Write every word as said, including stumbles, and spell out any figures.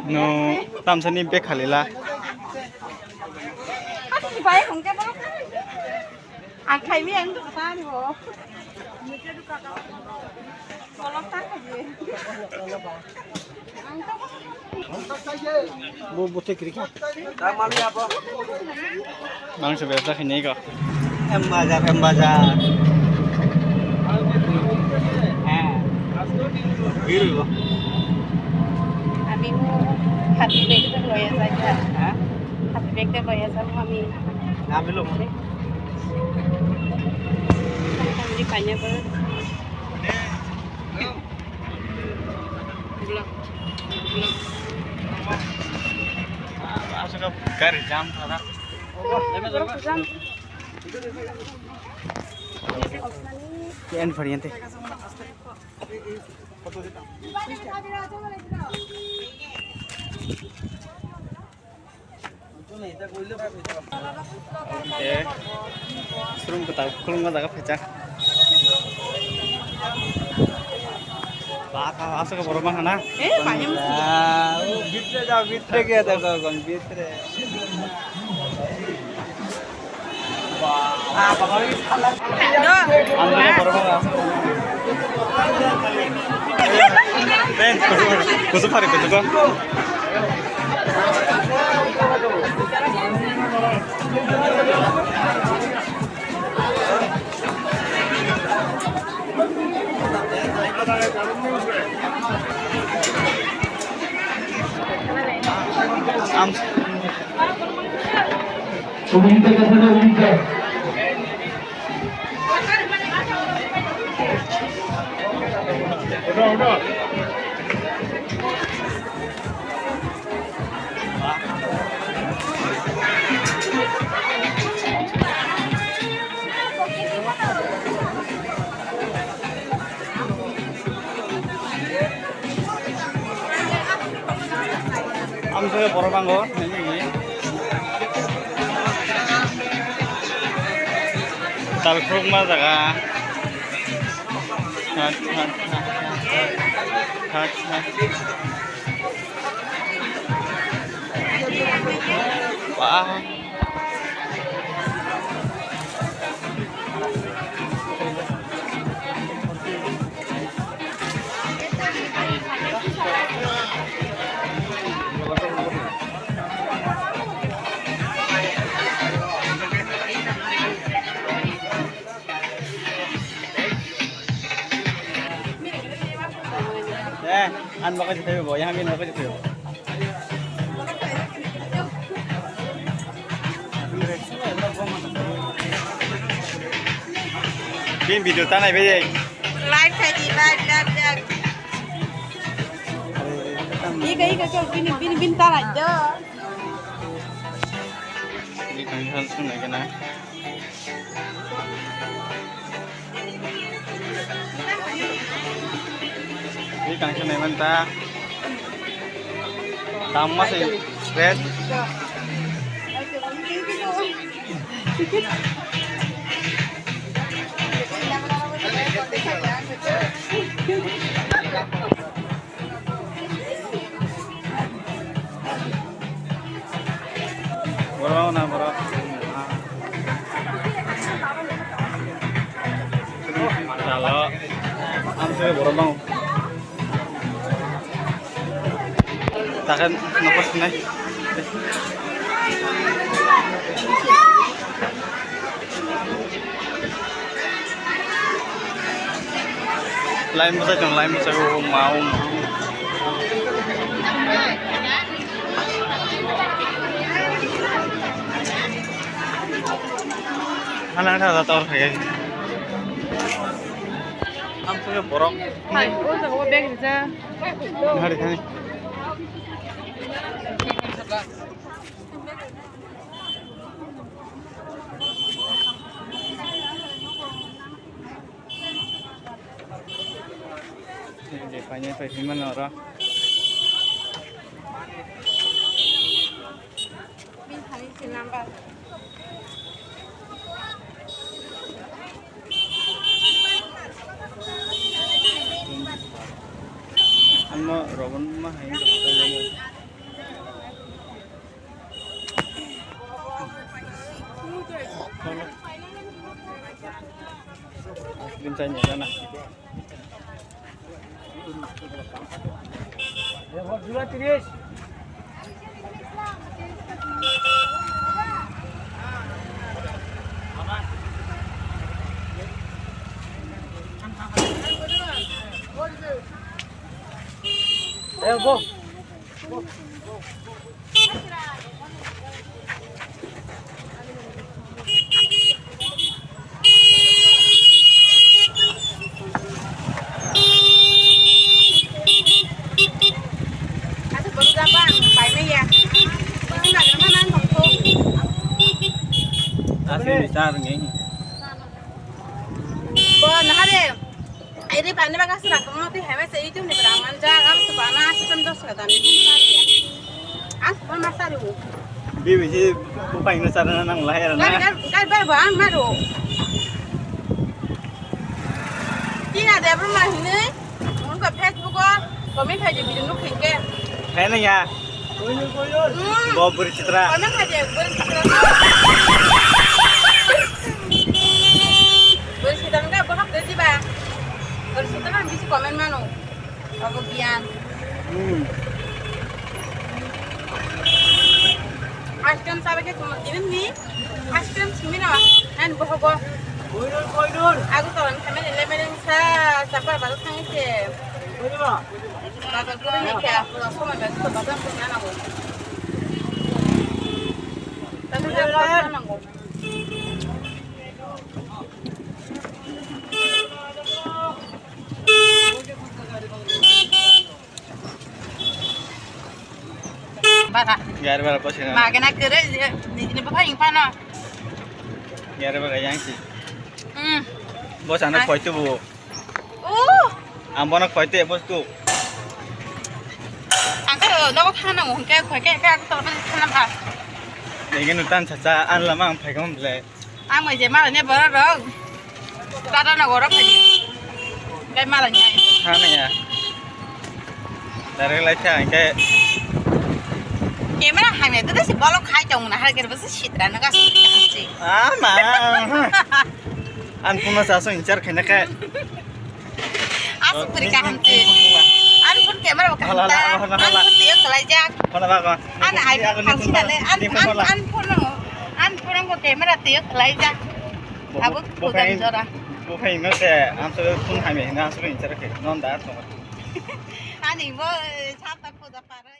No, tamsani bek khalila. Ang khaimi ang tani bo. Kolok ta khaimi. Bo buthe kiri kha. Mangso bebsa khainai ko. M Bazar, M Bazar. Heh. Biru bo. Ami mo happy birthday loya jai. Heh? Happy birthday loya jai ami. Ami lo. Kami kanya ko. Aswk gari jam thara. Jam. Yan phariyan te. Oke. Khulum kwtal, khulumma jaga phaijak. Ba, ba, aswk borok manha na? Eh, payam. Ah, o bitre jao, bitre gaya dekho, kon bitre. Ang tini borok no aswk. Ben, kusu, kusu phari, kusu ko. Am- Amsai borok bango. Tal khurukma jaga. Thak, thak, thak, thak. Thak, thak. Wah. Eh, ang bakal cerita bo, yang ini bakal cerita. Bini video ta nai bai. Live khai di, live, live, live. Ika, ika, ika, bini, bini, bini ta nai do. Ini kan kan sunai kena. Ini kang kena manta. Tama sih red. Borok na borok. Chalo. Ang sini borok bang. Takkan nopo sinai. Lain bwsai tong, lain bwsai o ma, o ma. Halang tha da tor khai. Am sini borok. Hai, o jaga o bag rija. Hari khai. Paine pai himano oro. Ano robon ma hai. Asli besar ngi. Bo nahare. Iri pani baga sira kong ti heme se itu ni bra manja gam tu bana asam dos ka dan ni. Ang ko ma saru. Bi bi si bupai na sarana nang lahir na. Kai kai kai bar ba ang maru. Tina Debbarma hinwi, mungkha Facebook o, comment khai di video nuk hingke. Khai na ya. Hmm. Bo bwrwi sitra. Comment khai di bwrwi sitra. Bwrwi sitra nungkha bohok de diba. Bwrwi sitra nang bisi comment mano. Abo giyan. Hmm. Ice cream sabe ke cuma gini ni. Ice cream simi no, han bohogo. Koidor, koidor. Aku talan kami ni lemon sa, sapa baru sang ise. Koidor. Baru kami ni kaya, aku langsung mau baru ke baru aku nana bo. Tapi aku nana bo. Bara. Gari bara bos ini. Ma kena kere, ini apa yang pana? Gari bara yang sih. Hmm. Bos anak koi tu bu. Uh. Ambo anak koi tu bos tu. Angka nogo thana nango, hingke koi ke ke aku tolong thana ba. Ini nutan caca an lama ang phaikam belai. Ang mai je mala ne borok rok. Tata na gorok hai. Kai mala ne. Thana ya. Direct lai tha ke. Camera hai me tu si bolok khai tong na har ger bas sitra na gas. Ama. An puna sa so inchar khaina khe. Asuk puri kaham te. An pun camera ba kaham ta. An pun tiyo kalaijak. Hola ba ko. An ai pun phalsi dale. An an an pun no. An pun ko camera tiyo kalaijak. Abo pujan jora. Bo khai no se an so pun hai me na so inchar khe. Non da so. Ani bo sata puja para.